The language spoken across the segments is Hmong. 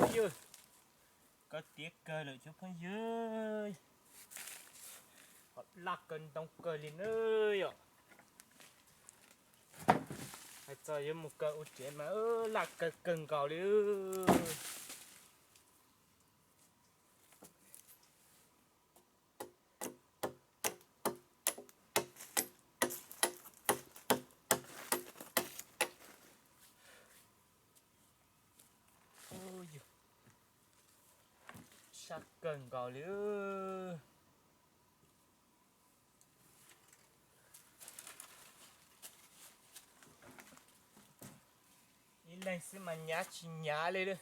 Yog koj tiav kawg lawm cov phooj ywg, laj kawg ntoo kawg li na yom. Hais txog yuav mus kaw ua tsev mas laj kawg kawg nkaus li. Sab kawg nkaus li. Ib leeg xwb mas nyav tsis nyav li lawm.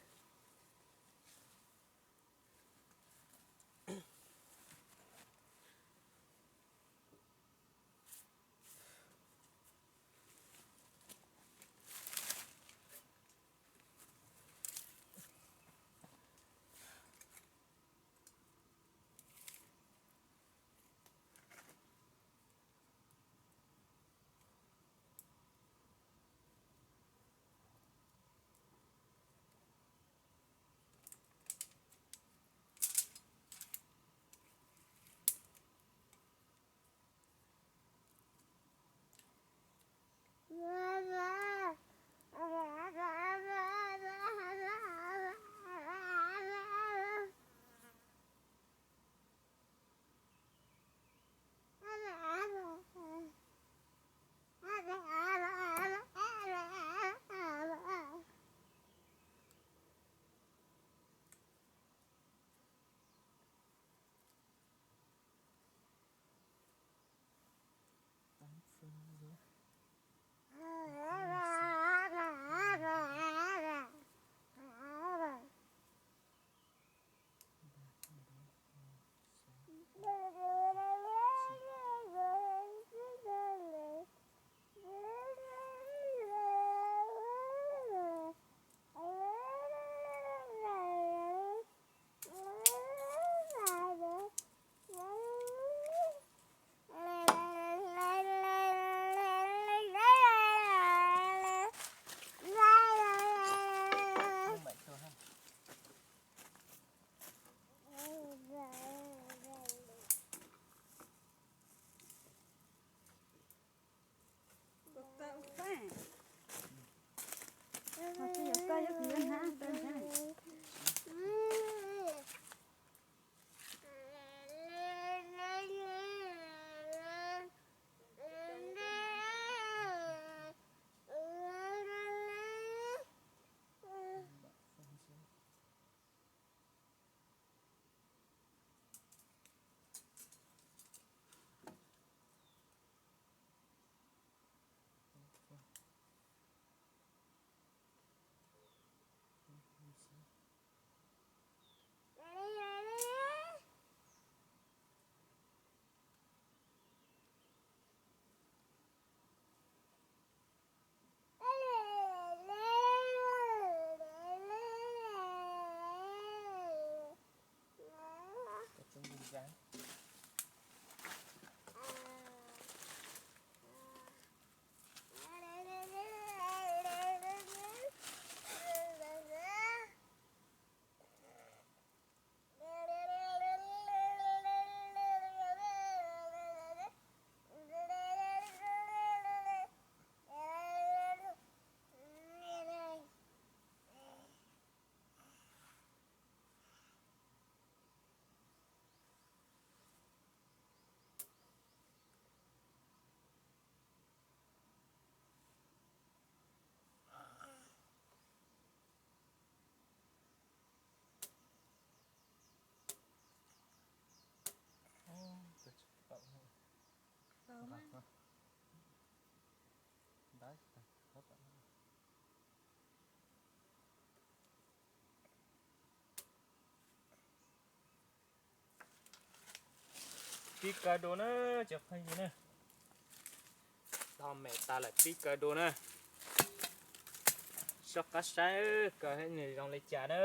Pib kaw dua na, cov phooj ywg na. Tau mem tas lawm pib kaw dua na. Soj qab saib kaw nws zoo li cas na.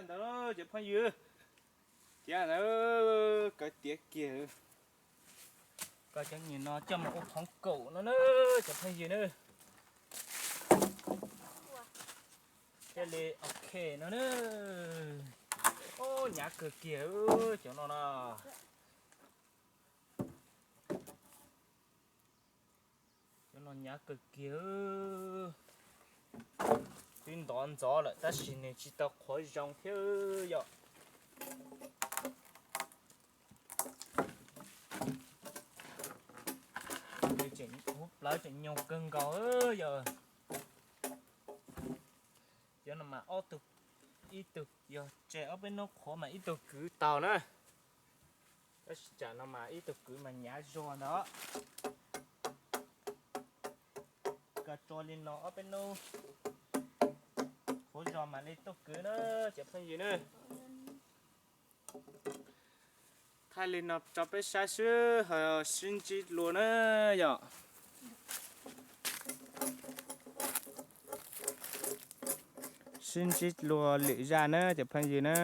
Ntawd cov phooj ywg, tiav ntawd, kawg tiav kiag. Koj cov nyuag no coj mus ua khoom kaum no na, cov phooj ywg na. Thiaj li ok no na. Ub, hnyav kawg kiag cov no na. Cov no hnyav kawg kiag. Twb ntov ntxov lawm tab sis nws tsis tau qhuav zoo thiab yom. Nws tseem huv plawv tseem nyoos kawg nkaus yom. Cov no mas ob tug, ib tug yog tseg ob peb hnub qhuav mas ib tug kwv tau na. Tab sis tsam no mas ib tug kwv mas hnyav zuag ntawd. Koj tso li no ob peb hnub qhuav zog mam li tuaj kwv na, cov phooj ywg na. Thaij li no tso peb saib xwb ho sib ntsib dua na yom. Sib ntsib dua lwm zaj na cov phooj ywg na.